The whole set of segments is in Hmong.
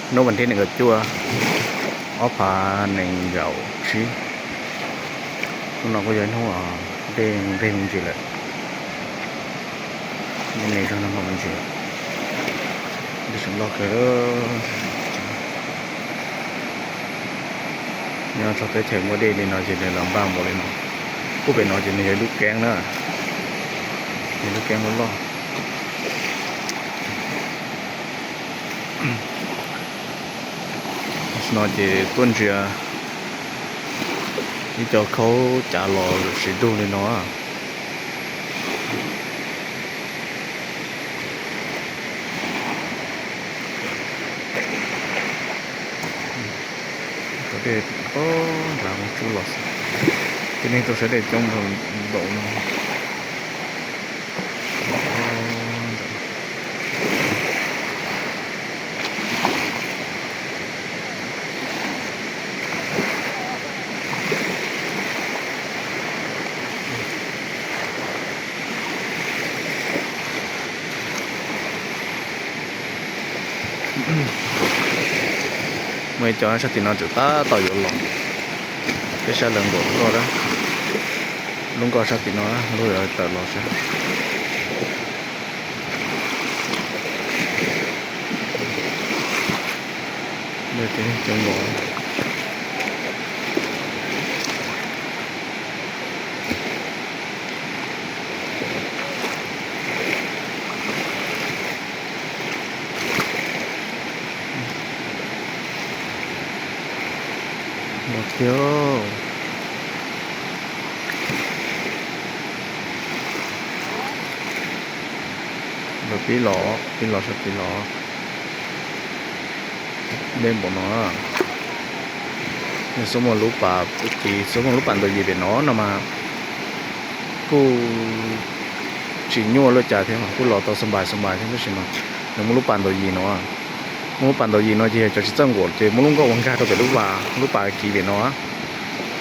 Hnub vas thib nees nkaum cuaj, ob phav nees nkaum tsib. Hnub no kuj yog ib hnub dej nqig me ntsis lawm. Dej me zog no me ntsis. Dej tseem loj kawg. Nyob txog teb chaws muaj dej li no ces nws los npaj npaum li no. Kuj pem no ces nws yog ib lub keeb na, yog lub keeb loj loj. No ces tuaj ntsia ib co khaub cav los sim dug li no. Cov dej pob nrad mus tsub los xwb. Tib neeg tuaj saib dej coob npaum no. Muaj ib co sab tim no tseem tab tom yuav los. Peb saib lawv nkaum lub nkoj, lub nkoj sab tim no, lub tawm los sab. Coob npaum. Los thiab. Lawv pib los, pib los sab tid los. Deb npaum no. Nws xub muaj lub pas, xub muaj lub pas ntaus yim pem no no mas kuj tsis nyuaj luaj cas thiab, kuj los tau xab npais xab npais thiab, tab sis mas nws muaj lub pas ntaus yim no. Muaj lub pas ntaus yim no ces yog cov tsis txawj nkaum ces muab lub nkoj ua nkag rau pem lub pas, lub pas kiv pem no,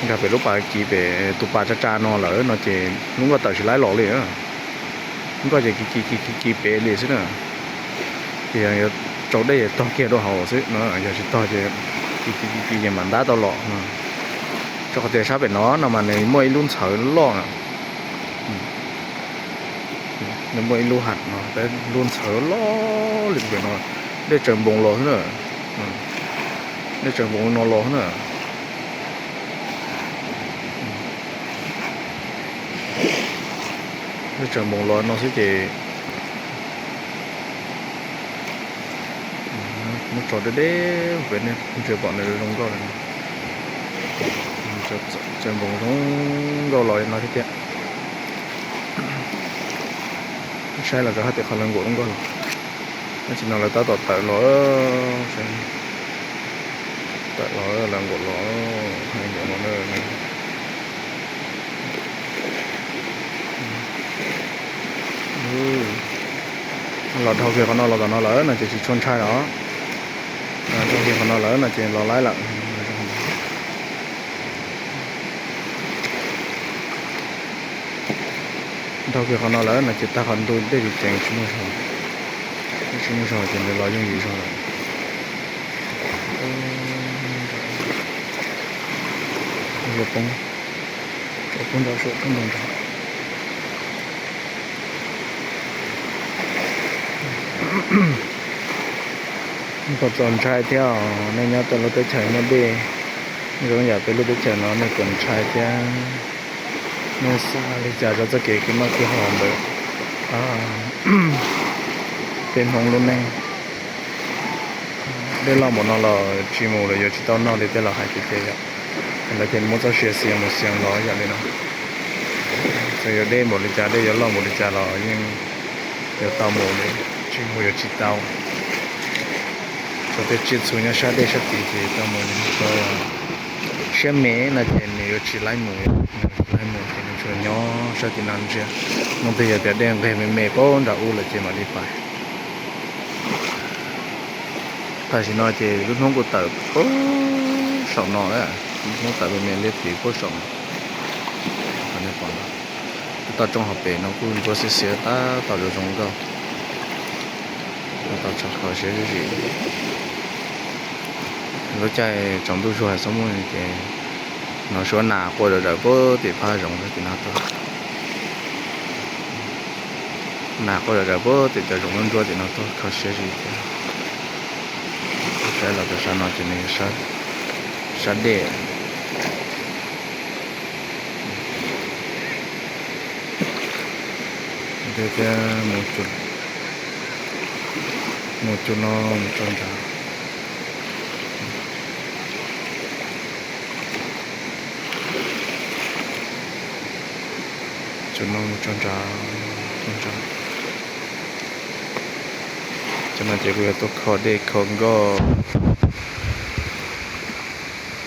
nkag pem lub pas kiv pem tus pas tsa tsa no lawm no ces lub nkoj tawm tsis laib los li. Nkoj ces kiv kiv kiv kiv pem li xwb na. Ces yog yuav tsau dej tog kiag rau hauv xwb no, yog tsis tog ces kiv kiv kiv kiv ces mam ntab tau los. Rau qhov tias sab pem no no mas nws muaj ib lub ntxhawv loj na. Nws muaj ib lub ham no, lub ntxhawv loj li pem no, dej tsaws npoos los xwb na. Dej tsaws npoos no los xwb na. Dej tsaws npoos los no xwb ces muab tso deb deb pem, nej ntsia pom nws zoo nkauj li no. Tsaws npoos zoo nkauj los li no thiab tiag. Saib los rau hab tias qhov lawv nkaum lub nkoj los. Tab sis no lawv tab tom tawm los, tawm los lawv nkaum los, hais nkaum no na. Los dhau kiag qhov no los tom no lawm no ces tsis tshua ntshai os. Dhau kiag qhov no lawm no ces los laib lawm. Dhau kiag qhov no lawm no ces tag qhov ntug dej ceev tsis muaj zog, tsis muaj zog ces nws los yooj yim zog lawm. Poob, poob nrad, poob nrad. Txaus ntshai thiab os, nej nyob tej lub teb chaws muaj dej zoo yam peb lub teb chaws no nej puas ntshai thiab? Nej xav li cas rau txoj kev kev noj kev haus ntawm peb Hmoob lub neej? Dej loj npaum no los tsis mus los yuav tsis tau noj li tej laus hais tiag tiag yom. Lawv thiaj muab txoj sia xiav mus xiav los yam li no. Txawm yuav deb npaum li cas, dej yuav loj npaum li cas los yeej yuav tau mus li, tsis mus yuav tsis tau. Txog tej tsiaj txhu nyob sab dej sab tid ces tau mus li, txog siab me no ces nws yuav tsis laib mus, nws tsis laib mus ces nws tsuas nyob sab tim no ntsia. Hnub twg yog tias dej nqeg me me pab nram ub lawm ces mam li pais. Tam sim no ces lub hnub kuj tawm pab saum no lawm, lub hnub tawm me me liab plis pab saum no. Toj roob hauv pes no kuj ntsuab xiab xiab tab tom zoo zoo nkauj, tau tshaj qhov siab zim zim. Lub caij tsaus ntuj zuag txhob muaj ces no suab nas quaj zom zaws puag tim phab zoov tim no tuaj. Nas quaj zom zaws puag tim cov zoov ntsuab tim no tuaj kho siab zim thiab. Saib los rau sab no ces nws yog sab dej. Thiab mus cug no mus tso nrad. Cug no mus tso nrad, tso nrad. Cov no ces kuv yog tuaj kho dej kho nkoj.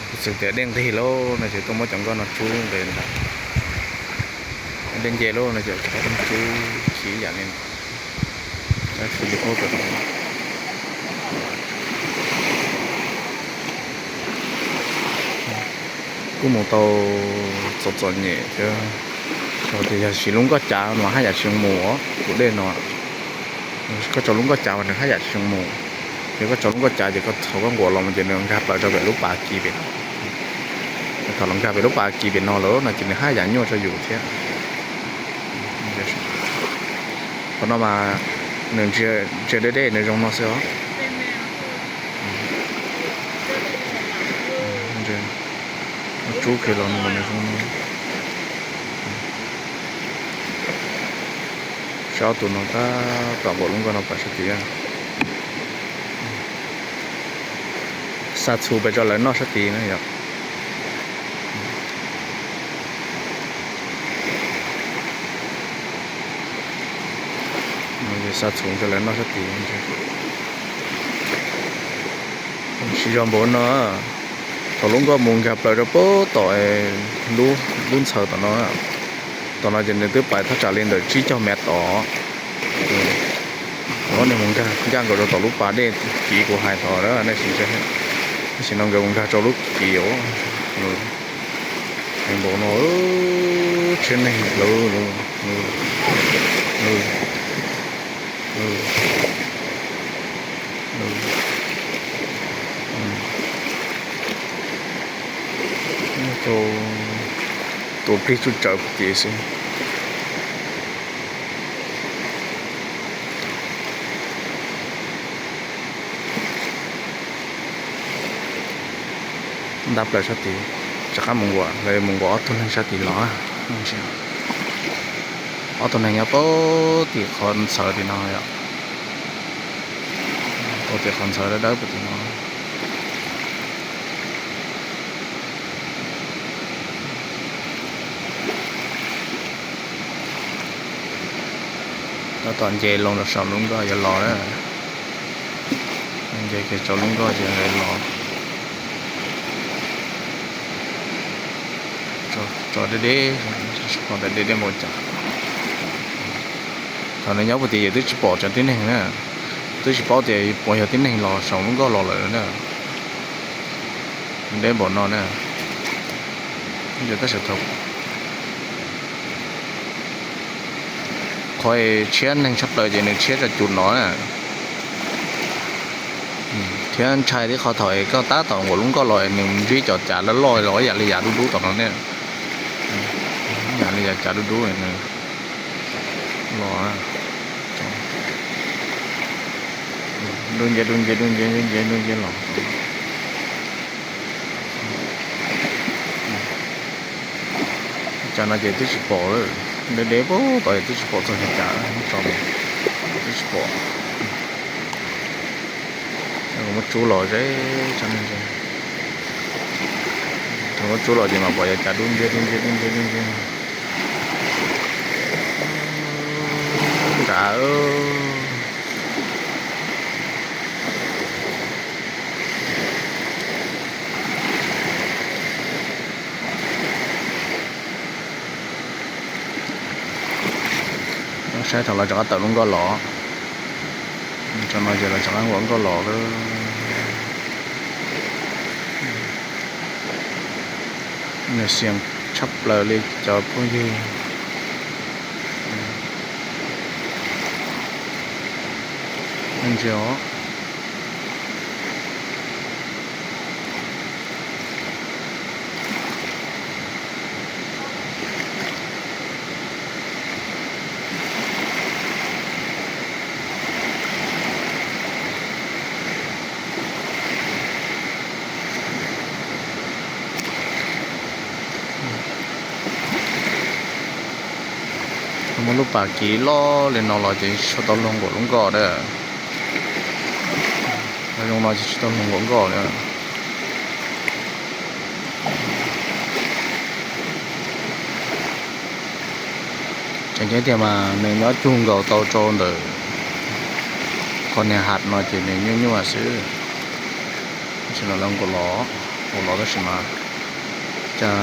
Kuv txawm tias dej nqig lauj no ces tuaj muab cov nkoj no rub nqes nrad. Dej nce lauj no ces rub khiv yam li no. Kuj mus tau txom txom nyem thiab. Tias yog siv lub nkoj cav no haj yam tsis mus os, tus dej no. Koj tso lub nkoj cav mas nws haj yam tsis mus. Yog koj tso lub nkoj cav ces koj thaum koj nquam los mus ces nws nkag plaws rau pem lub pas kis pem no. Thaum los nkag pem lub pas kis pem no lawm no ces nws haj yam nyuaj rau yus thiab. Qhov no mas nws ntsia deb deb nws zoo no xwb os. Tsub kiag los nws zoo no. Saib ob tug no tab tom nquam lub nkoj no pais sab tid. Xa txhuv pes tso lawv noj sab tid na yom. Xa txhuv tso lawv noj sab tid. Siv zog npaum no, thaum lub nkoj mus nkag plaws rau puag tom lub ntxhawv tom no, tom no ces nws twb pais thaj tsam li ntawm tsib caug mev tod. Ob niag mus nkag ncaj nkaus rau tom lub pas dej kiv kuv hais tod, nej sim no nkawd mus nkag rau lub kiv os. Npaum no, tsheb neeg lawm. Tua plig tsuj tsawv puag tid xwb. Ntab plaws sab tid, rov qab mus nquam, lawv mus nquam ob tug neeg sab tid los. Ob tug neeg nyob puag tim qhov ntxhawv tim no yom. Puag tim qhov ntxhawv dawb dawb puag tim no. Tab tom nce loo rau saum lub nkoj yuav los na. Nce kiag saum lub nkoj ces los. Tso deb deb, deb deb npaum cas. Thaum nws nyob puag tid ces twb tsis pom cov tib neeg na, twb tsis paub tias puas yog tib neeg los saum lub nkoj los lawm na. Deb npaum no na. Tab sis thaum qhov tshiab neeg tshaj plaws ces nws tshiab rau cov no na. Thiab ntshai tib qho thaum koj tab tom nquam lub nkoj los nws ntsib cov cav loj loj los yam li yav dub dub tom no ne. Yam li yav cav dub dub nws los. Dub nce dub nce dub nce dub nce dub nce los. Cas no ces twb tsis pom lawm, deb deb puag tod twb tsis pom txog li cas, tso twb tsis pom. Muab tsub los ze, thaum muab tsub los ces mas pom yav cav dub nciab dub nciab dub nciab dub nciab. Nrad. Saib thaum lawv rov qab tawm lub nkoj los. Tso no ces lawv rov qab nquam nkoj los lawm. Nws xiam tshaj plaws li cov phooj ywg. Ntsia os. Lub pas kiv loj li no los ces tsis tau luag nkaum lub nkoj na. Zoo no ces tsis tau luag nkaum nkoj na. Tseem ceeb tiag mas nws nyob cug nkaus tau rau ntawm qhov niag hav no ces nws nyuaj nyuaj xwb. Tab sis los lawv nkaum los, nkaum los tab sis mas cas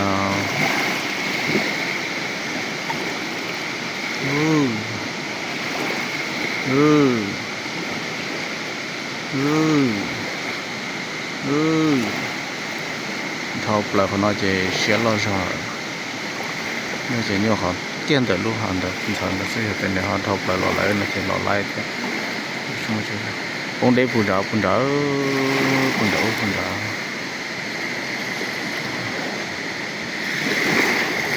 dhau plaws qhov no ces siab loj zog. Nyuaj ces nyuaj qhov kiag ntawm lub hav ntawd ntxhov ntawd xwb, yog tias nws ho dhau plaws los lawm no ces los laib thiab. Poob deb puag nrad, puag nrad, puag nrad, puag nrad.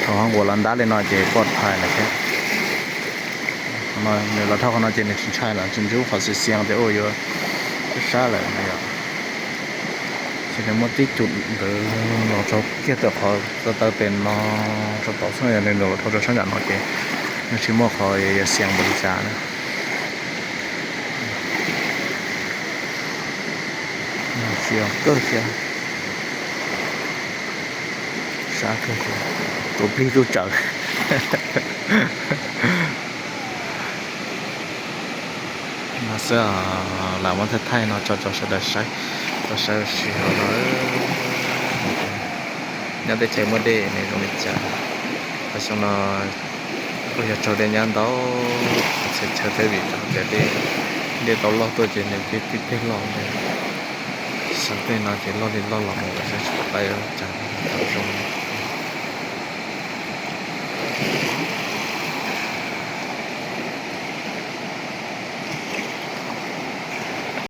Thaum ho nkaus los ntab li no ces poj phais lawm thiab. Nws los dhau qhov no ces nws tsis ntshai lawm, tsuas ntsib qhov xiav xiav tias ua yuav sab lawm no yom. Ces nws muaj tib cum ntawd los rau kiag tawm qhov taw tes no rau tod xwb, yog nws los dhau rau sab nram no ces nws tsis muaj qhov yuav xiav npaum li cas na. Siav kawg thiab. Sab kawg thiab. Tus plig tuj tsawv. No xwb, lam muab thaij thaij no tso rau sawv daws saib, tau saib ua si hauv no. Nyob teb chaws muaj dej nws zoo li cas. Qhov xyoo no kuj yog raug dej nyab ntau txhia chaw thiab vim rau tias dej, dej tau loj tuaj ces nws twb tib teg loj li. Xyoo tej no ces loj li loj los mus lawm saib tsis pom qab yuav ua cas tau zoo.